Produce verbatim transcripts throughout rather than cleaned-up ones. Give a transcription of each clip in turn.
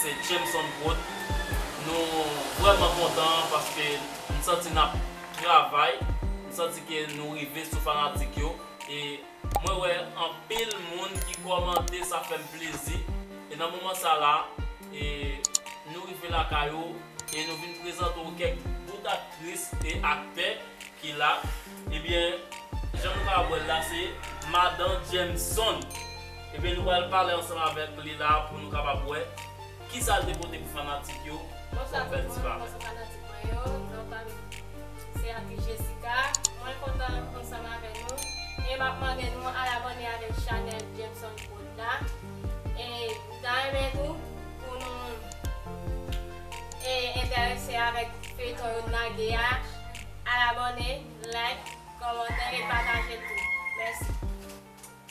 Se Jameson Prod. Nou vrèman kontan paske m santi n ap travay. M santi ke nou rive sou fanatik yo. E mwen wè anpil moun ki kòmante, sa fè m plezi. E nan moman sa la, e nou rive lakay ou e nou vin prezante w kèk bout aktris e aktè ki la. Ebyen, jan nou ka wè l la, se Madan Jameson. Ebyen, nou pral pale ansanm avèk li la pou nou kapab wè kisa l te pote pou fanatik yo. Bonswa tout moun, bonswa fanatik mwen yo. Non pa m se aktris Jessica. Mwen kontan ansanm avèk nou. E m ap mande nou al abòne avèk chanèl Jameson Prod la. E m ta renmen tou pou nou e enterese avèk feyton yo n lage a. Al abòne, like, kòmante e pataje tou. Mèsi.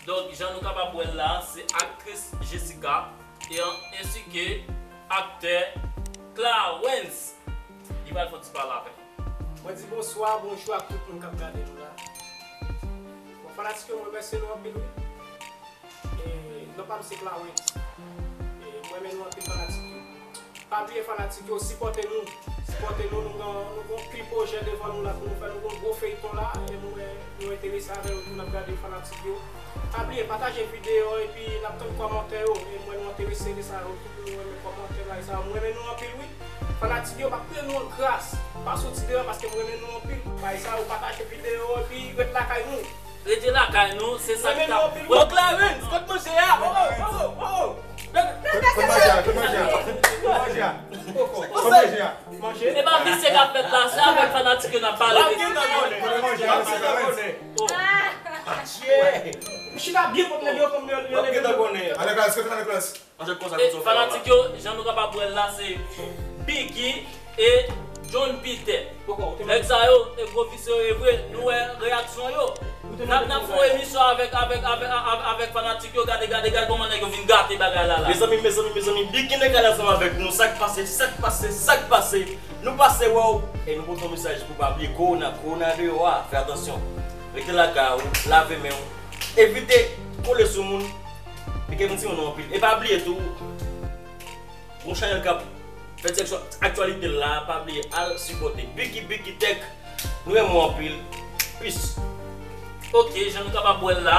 Donk, jan nou kapab wè l la, se aktris Jessica e an, ensi ke aktè Clarens. Li pral fè yon ti pale avè nou. Mwen di bonswa, bonjou ak tout moun k ap gade nou la. Bon, fanatik yo, mwen remèsye nou anpil, wi. E, non pa m se Clarens. E, mwen renmen nou anpil, fanatik yo. Pa bliye fanatik yo, sipòte nou. Sipòte nou, nou gen, nou gen anpil pwojè devan nou la pou nou fè, nou gen yon gwo feyton la, e nou, e, nou enterese avè yo tou, n ap gade fanatik yo. Pa bliye, pataje videyo epi n ap tann kòmantè yo. E mwen nou enterese de sa yo, tout moun renmen kòmantè, bagay sa yo. Mwen renmen nou anpil wi. Fanatik yo, m ap priye nou an gras. Pa soti deyò paske mwen renmen nou anpil. Bagay sa yo, pataje videyo epi ret lakay nou. Rete lakay nou, se sa ki ta. Bon, Clarens, kot manje a? Oh, oh, oh, oh. Kot manje a? Kot manje a? Kot manje a? Kot manje a? Manje? E pa misye k ap fèt la, se avèk fanatik yo n ap pale. Kot manje a? Kot manje a? Oh. Adye. M chita byen kot nèg yo, kòm yo, yo leve. Aleklas, kote Aleklas? Manje konsa. E, fanatik yo, jan nou kapab wè l la, se Biggy e John Peter. Nèg sa yo, e gwo visye yo ye vre, nou wè reyaksyon yo. N ap, n ap fè yon emisyon avèk, avèk, avèk, avèk, avèk fanatik yo, gade, gade, gade kòman nèg yo vin gate bagay la, la. Mezanmi, mezanmi, mezanmi, Biggy nèg ale ansanm avèk nou, sa k pase, sa k pase, sa k pase? Nou pase wè w, e nou pote yon mesaj pou pa bliye kowona, kowona deyò a, fè atansyon. Rete lakay ou, lave men w, evite kole sou moun, Biggy, m renmen nou anpil. E pa bliye tou, yon chanèl k ap fè ti aktyalite la, pa bliye al sipòte Biggy, Biggy Tech. Nou renmen w anpil. Peace. Ok, jan nou kapab wè l la,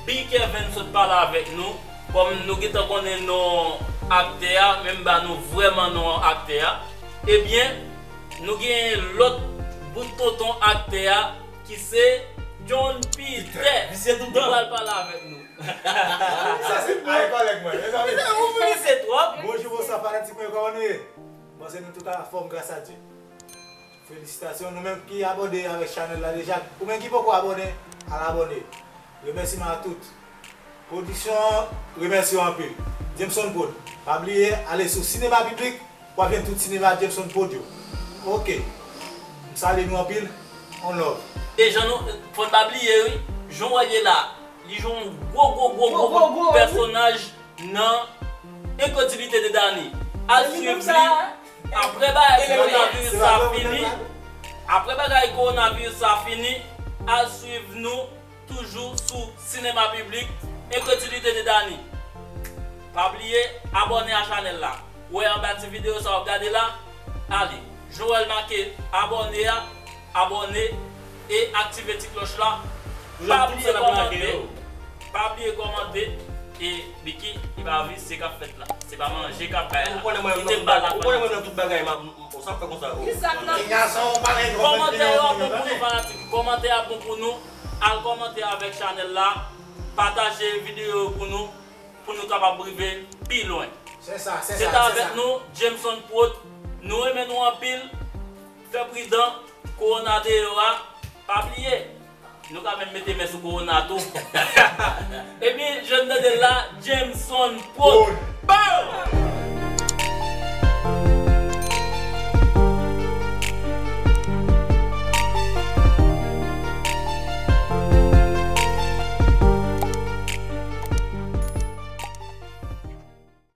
Big Kevin sot pale avèk nou. Kòm nou gentan konnen non aktè a, men m ba nou vrèman non aktè a. Ebyen, nou gen lòt bout tonton aktè a, ki se John Peter. Li pral pale avèk nou. Sa se bon. Ay, kòlèg mwen, mezanmi. Ou vini se twòp. Bonjou, bonswa, fanatik mwen, kòman nou ye? Bon, se nou tout anfòm, gras a Dye. Felisitasyon, nou menm ki abòne avèk chanèl la deja. Ou menm ki poko abòne, al abòne. Remèsiman a tout. Pwodiksyon an, remèsye w anpil. Jameson Prod, pa bliye, ale sou Sinema Piblik, w ap jwenn tout sinema Jameson Prod yo. Ok. M salye nou anpil. On love. E jan nou, fò n pa bliye, wi, jan w wè l ye la, li jwe yon gwo, gwo, gwo, gwo, gwo pèsonaj nan Incrédulité de Dany. Al swiv li. Apre bagay kowonaviris sa fini, apre bagay kowonaviris sa fini, al swiv nou toujou sou Sinema Piblik, Incrédulité de Dany. Pa bliye abòne a chanèl la. Ou wè anba ti videyo sa w ap gade la, ale. Jan w wè l make abòne a, abòne e aktive ti klòch la. Pa bliye kòmante. Pa bliye kòmante. E Biggy, e pa visye k ap fèt la. Se pa manje k ap bay la. Kite m ba la. Ou konnen mwen nan tout bagay, m ap, m, m, sa fè konsa. Kisa k nan kòmantè yo bon pou nou, fanatik. Kòmantè a bon pou nou. Al kòmante avèk chanèl la. Pataje videyo yo pou nou, pou nou kapab rive pi lwen. Se sa, se sa, se sa. Se ta avèk nou, Jameson Prod. Nou renmen nou anpil. Fè pridan, kowona deyò a, pa bliye. Nou ka menm mete men sou kowona tou. Ebyen, jan n tande l la, Jameson Prod. Prod. Pow!